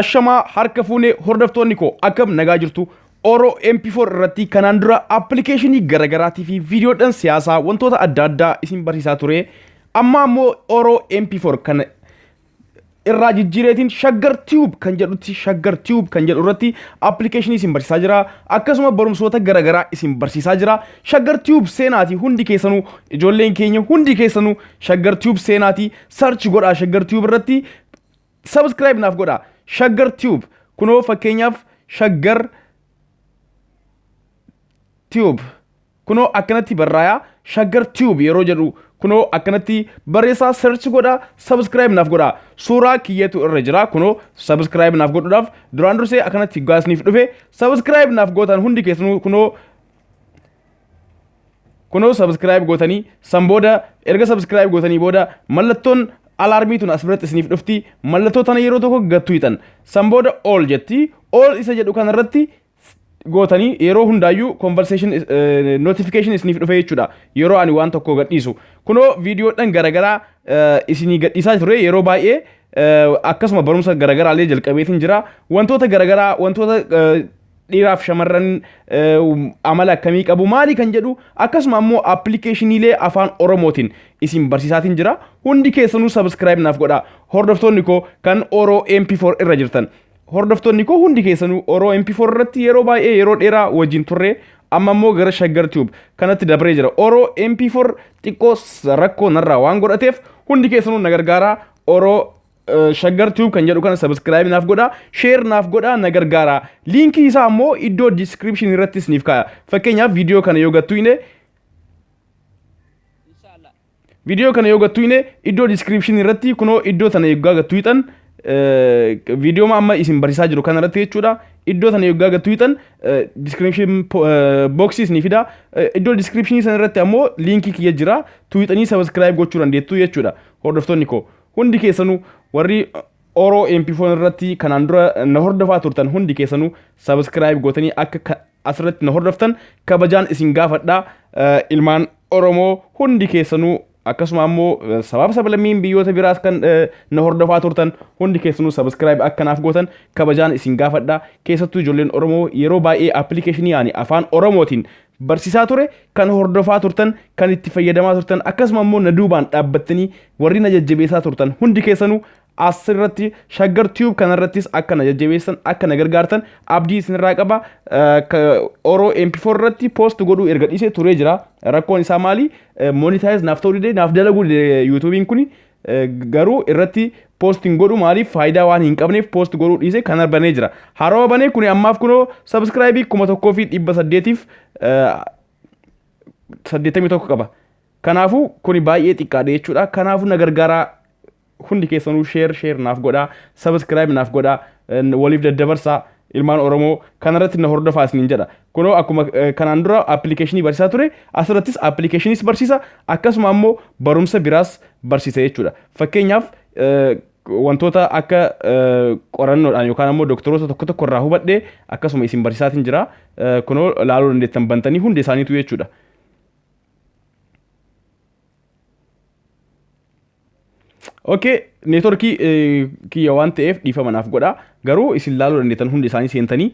Ashamaa harka fuunee hordoftoonni koo akkam nagaa jirtu. Oro MP4 irratti kanaan dura appilikeeshinii garaagaraatii fi viidiyoodhaan siyaasaa wantoota adda addaa isin barsiisaa ture. Amma ammoo Oro MP4 kana irraa jijjiireetiin Shaggar Tube kan jedhutti Shaggar Tube kan jedhu irratti appilikeeshinii isin barsiisaa jira. Akkasuma barumsoota garaagaraa isin barsiisaa jira. Shaggar Tube seenaatii hundi keessanuu ijoolleen keenya hundi keessanuu Shaggar Tube seenaatii search godhaa Shaggar Tube irratti subscribe naaf godhaa. Shaggar Tube kunoo fakkeenyaaf Shaggar Tube kunoo akkanatti barraayaa Shaggar Tube yeroo jedhu kunoo akkanatti barreessaa search godhaa subscribe naaf godhaa. Suuraa kiyyatu irra jira kunoo subscribe naaf godhuudhaaf duraan dursee akkanatti gaasniif dhufe subscribe naaf gootan hundi keessanuu kunoo kunoo subscribe gootanii san booda erga subscribe gootanii booda mallattoon alaarmii tun as biratti isiniif dhufti. Mallattoo tana yeroo tokko gattu hiixan san booda all jetti. All isa jedhu kanarratti gootanii yeroo hundaayyuu conversation notification isiniif dhufe jechuudha yeroo ani waan tokko gadhiisu. Kunoo viidiyoodhaan garaagaraa isinii gadhiisaa ture yeroo baay'ee, akkasuma barumsa garaagaraalee jalqabeetiin jira. Wantoota garaagaraa wantoota dhiiraaf shamarran amala akkamii qabu maali kan jedhu akkasuma ammoo appilikeeshiniilee afaan Oromootiin isin barsiisaatiin jira. Hundi keessanuu subscribe naaf godha. Hordoftoonni koo kan Oro MP4 irra jirtan, hordoftoonni koo hundi keessanuu Oro MP4 irratti yeroo baay'ee yeroo dheeraa wajjin turre, amma ammoo gara Shaggar Tube kanatti dabree jira. Oro MP4 xiqqoo rakkoo narraa waan godhateef hundi keessanuu na gargaaraa. Oro Shaggar Tube kan jedhu kana subscribe naaf godhaa, share naaf godhaa, na gargaaraa. Liinkii isaa ammoo iddoo description irratti isiniif kaaya. Fakkeenyaaf viidiyoo kana yoo gattu hine viidiyoo kana yoo gattu hine iddoo description irratti kunoo iddoo tana yoggaa gattu hixan viidiyoo amma isin barsiisaa jiru kana irratti jechuudha. Iddoo tana yoggaa gattu hixan description box isinii fida. Iddoo description sana irratti ammoo liinkii kiyya jira. Tuuxanii subscribe gochuu dandeettu jechuudha. Hordoftoonni koo hundi keessanuu warri Oro MP4 irratti kanaan dura na hordofaa turtan hundi keessanuu subscribe gootanii akka asirratti na hordoftan kabajaan isin gaafadha. Ilmaan Oromoo hundi keessanuu akkasuma ammoo sabaaf sablammiin biyyoota biraas kan na hordofaa turtan hundi keessanuu subscribe akkanaaf gootan kabajaan isin gaafadha. Keessattuu ijoolleen Oromoo yeroo baay'ee appilikeeshinii ani afaan Oromootiin barsiisaa ture kan hordofaa turtan, kan itti fayyadamaa turtan, akkasuma ammoo na duubaan dhaabbattanii warri na jajjabeessaa turtan hundi keessanuu asirratti Shaggar Tube kanarrattis akka na jajjabeessan akka na gargaartan abdii isinirraa qaba. Oro MP4 irratti post godhuu erga dhiisee turee jira. Rakkoon isaa maali? Monetize naaf ta'uu dide, naaf dalaguu dide YouTube'n kuni. Garuu irratti post hin godhu, maaliif faayidaa waan hin qabneef post godhuu dhiise kana banee jira. Haarawaa banee kuni ammaaf kunoo subscribe 1881 qaba. Kanaafuu kuni baay'ee xiqqaadha jechuudha. Kanaafuu na gargaaraa hundi keessanuu share share naaf godhaa, subscribe naaf godhaa, waliif daddabarsaa, ilmaan Oromoo kanarratti na hordofaa isiniin jedha. Kunoo akkuma kanaan dura appilikeeshinii barsiisaa ture asirrattis appilikeeshiniis barsiisa, akkasuma ammoo barumsa biraas barsiisa jechuudha. Fakkeenyaaf wantoota akka qorannoodhaan yookaan ammoo doktoroota tokko tokko irraa hubadhee akkasuma isin barsiisaatiin jira. Kunoo laaluu dandeettan bantanii hundi isaaniitu jechuudha. Okay, neetworkii kiyya waan ta'eef dhiifama naaf godha. Garuu isin laaluu dandeettan hundi isaanii seentanii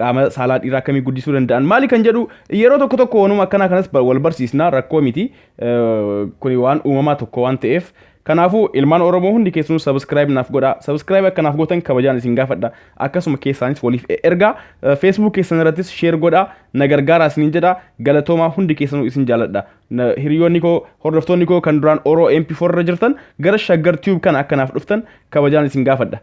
qaama saalaa dhiiraa akkamii guddisuu danda'an maali kan jedhu yeroo tokko tokko wanuma akkanaa kanas wal barsiisna, rakkoo miti. Kuni waan uumamaa tokko waan ta'eef. Kanaafuu ilmaan Oromoo hundi keessanuu subscribe naaf godha. Subscribe akka naaf gootan kabajaan isin gaafadha. Akkasuma keessaanis waliif ergaa Facebook keessan irrattis share godha. Na gargaaraa isiniin jedha. Galatoomaa, hundi keessanuu isin jaaladha. Hiriyoonni koo hordoftoonni koo kan duraan Oro MP4 irra jirtan gara Shaggar Tube kana akka naaf dhuftan kabajaan isin gaafadha.